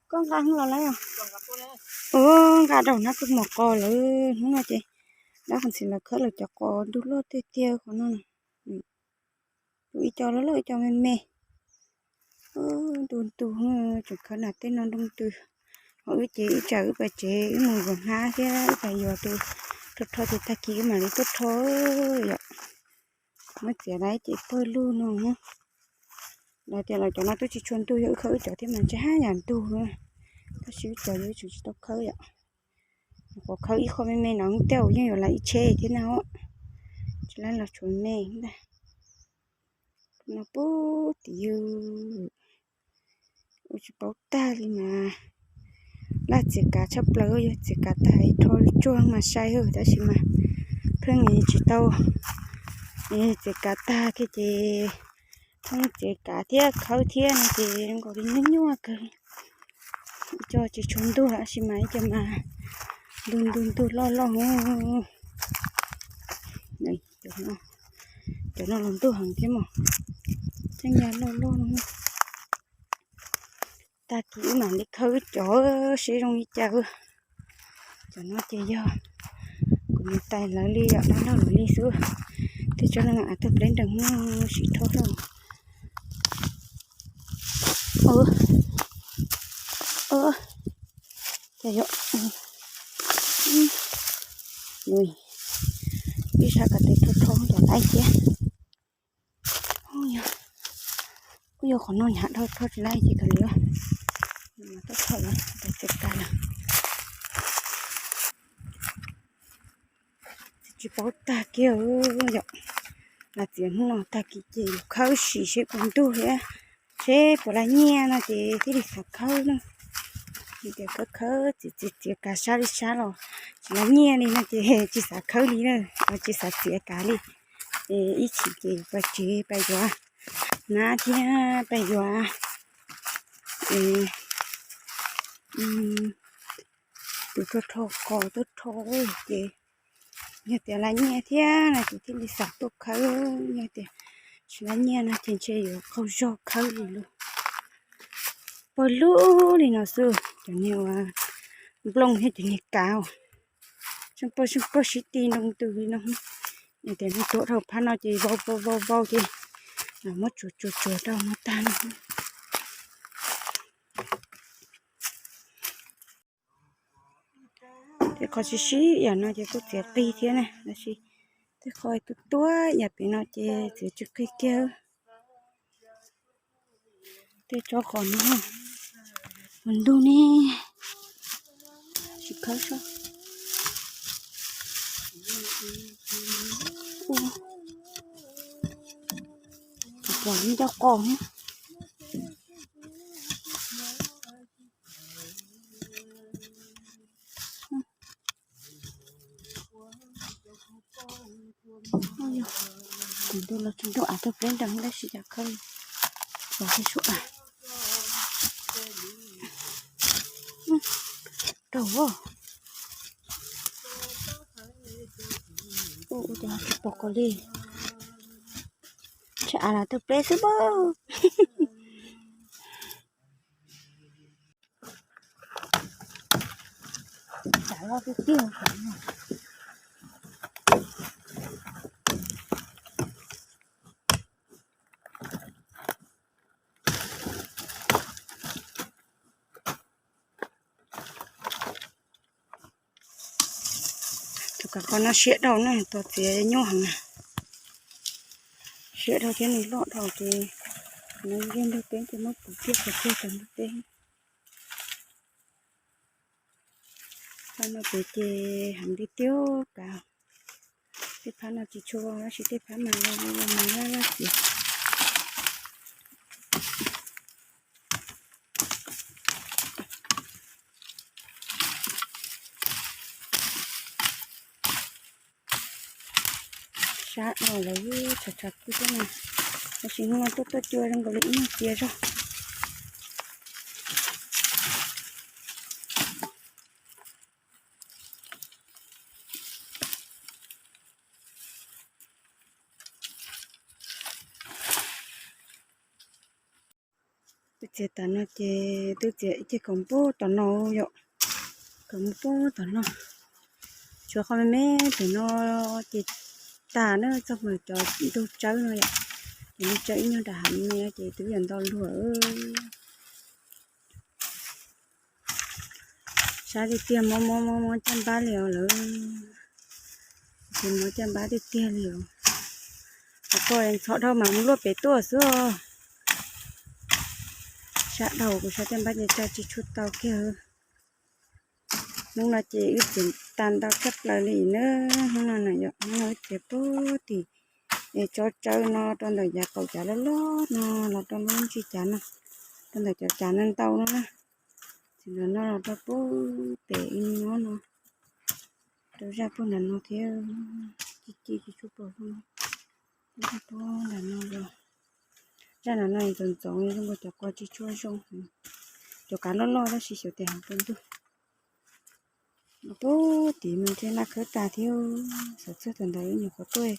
Koj nqa hnub los lawm os? Ua nqa rau hnab koj mos qos lawm hnub no ces dab qhov ntxhais lawv khawb lawv cov qos ntug loj tiag tiag qhov no. Tus ib co loj loj ib co me me. Ntu ntu tseem khawb nas tej no nroo ntws. Ho wb ces wb tsam wb pais tsev wb mus yuav hnab thiab wb pais yuav tus rho rho ces tag kis wb mam li tuaj rho yom. Muab txiav lawm ces pawg lug no. Lawv tias los cov no twb tsis tshua ntug, yog wb khawb wb cov thiab mas ntshe haj yam ntug. Tab sis wb cov yog wb tseem tsis tau khawb yom. Qhov khawb ib qho me me no tej zaum yeej yuav lawv ib tsheb thiab na. Tsis laib los tshuav me ntag. No pub tim yus ua tsis paub tag li mas laj txiav kav tshaj plaws, yog txiav kav tag rho tsuag mas sai hwb tab sis mas pheej tsis tau txiav kav tag kiag ces pheej txiav kav thiab khawb thiab no ces zoo nkaus li nyuaj nyuaj kawg. Ib co tsis tshua ntug tab sis mas ib co mas ntug ntug ntug loj loj. Cov no los ntug heev thiab mas, tseem yog loj loj no. Tag kis wb mam li khawb wb cov seb zoo li cas. Cov no ces yog kuv niam tais lawv li yom, dab laug lawv li xwb. Tej tsob no av tawg pleb nrees no sib rho rau. Ces yog ib sab ko taw rho rho cov laib thiab. Kuj yog qhov no nyhav dhau rho tsis laib ces kav liam, tuaj rho lawm, txiav kav lawm. Txiav tsis paub tag kiag yom. Lam txiav hnub no tag kis ces yuav khawb sim seb puas ntug thiab seb puas laj nyiaj no ces thiaj li xav khawb na. Tias khawb khawb txiav txiav txiav kav sab li sab los tsis laj nyiaj li no ces tsis xav khawb li na, tsis xav txiav kav li. Ib chim ces pais tsev pais yuav hnab thiab pais yuav tus rho rho qos tuaj rho ces yog tias laj nyiaj thiab no ces thiaj li xav tuaj khawb, yog tias tsis laj nyiaj no ces ntshe yuav qaug zog khawb li lawm. Pawg lug li no xwb, cov niag uas nplooj thiab cov niag kav, pawg pawg sib ti nroo ntws li no. Yog tias nws tuav dhau phab no ces vau vau vau vau ces muab tsuav tsuav tsuav rau no tag no. Tej qhov sib sib yam no ces kuj txiav qig thiab na, tab sis tej qhov tuaj tuaj yam pem no ces txiav tsis qig kiag. Tej tsob qos no puas ntug ne, tsis khawb sab. Pom ib co qos ne. Kuv ntuj los tsis ntuj av tug pleb nrog tab sis cas khawb los thiab sua. Raug ua cas tsis pom qos li. Tsam av tug pleb xwb pab. Tsam loj tiag tiag. Tus kav qos no siab dhau na, tus txiav nyuaj heev na. Siab dhau thiab nws loj dhau ces no yeej ntug teb ces muab puv kiag puv kiag cov ntug teb. Phab no pem ces heev tiag tiag kav. Tej phab no tsis tshua tab sis tej phab mas mas laj laj tiag. Sab no lawv tshav tshav kub thiab no, tab sis hnub no tuaj tuaj cua zoo nkaus li ib nyuag cia zog. Tus Tias tas no ces twb txiav ib ceg kaus puag tom no yom, kaus mus puag tom no. Tshuav qhov me me pem no ces tag na, txog mas cov ntug tsawb no yom. Ces ntug tsawb ib nyuag nram hav me ces twb yuav ntau luag. Sab tiag tiag, mob mob mob mob caj npab li os lawm. Ces mob caj npab tiag tiag li os. Qhov ko ntxhov dhau mas mus luaj pem tuaj xwb os. Sab dhau kuv sab caj npab ces tsa tsis tshua tau kiag. Hnub no ces wb txiav tag ntau tshaj plaws li na. Hnub no na yom, hnub no wb txiav puag tim es tsob tsawb no rau ntawm yav qaum cav loj loj no los rau lub ntsis cav no, rau ntawm cov cav no ntau no na. Txiav ntawm no los rau puag pem ib no no, rau zaj puag nram no thiab. Ci ci tsis tshua pom zoo. Puag nram no los, zaj nram no ntxoov ntxoov zoo nkaus cov qos tsis tshua zoo. Cov kav loj loj tab sis xyov tes hav pua ntug. Puag tim no ntshe laj khawb tas thiab. Xav txog thaum ntawd nyuam qhuav tuaj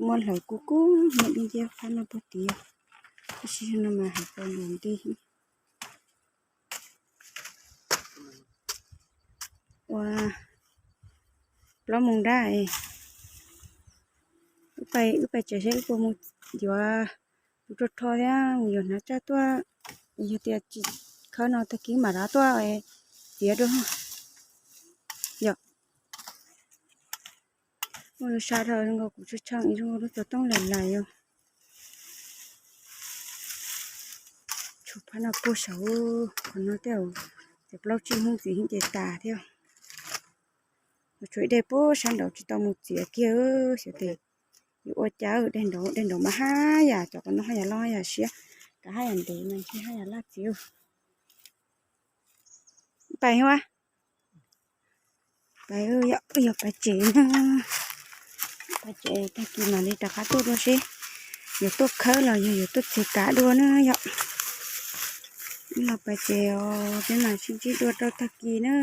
muab hlawv kub kub nyiam dib nciab phab no puag tid. Tab sis no mas hav pua ntuas nti. Ua plaub moos dab, wb pais tsev seb wb puas mus yuav tus rog rho thiab mus yuav hnav tsaj tuaj. Yog tias tsis khawb no tag kis mam rov tuaj txiav dua. Yom, muaj lub sab dhau zoo nkaus kuv tshee tshee zoo nkaus lub xov tooj lais lais yom. Tshuav phab no puag saud, qhov no tej zaum plaub tsib hnub txiv yeej ces tas thiab. Tshuav ib daim puag sab nraud tsis tau mus txiav kiag, xyov tes yuav ua cas. Daim nraud, daim nraud mas haj yam, cov qos no haj yam loj haj yam siab, kav haj yam ntev mas ntshe haj yam laj txiv. Pais a, pais, yog pais tsev na. Pais tsev tag kis mam li rov qab tuaj dua seb yuav tuaj khawb los yog yuav tuaj txiav kav dua na yom. Wb los pais tsev os, peb mam sib ntsib dua rau tag kis na.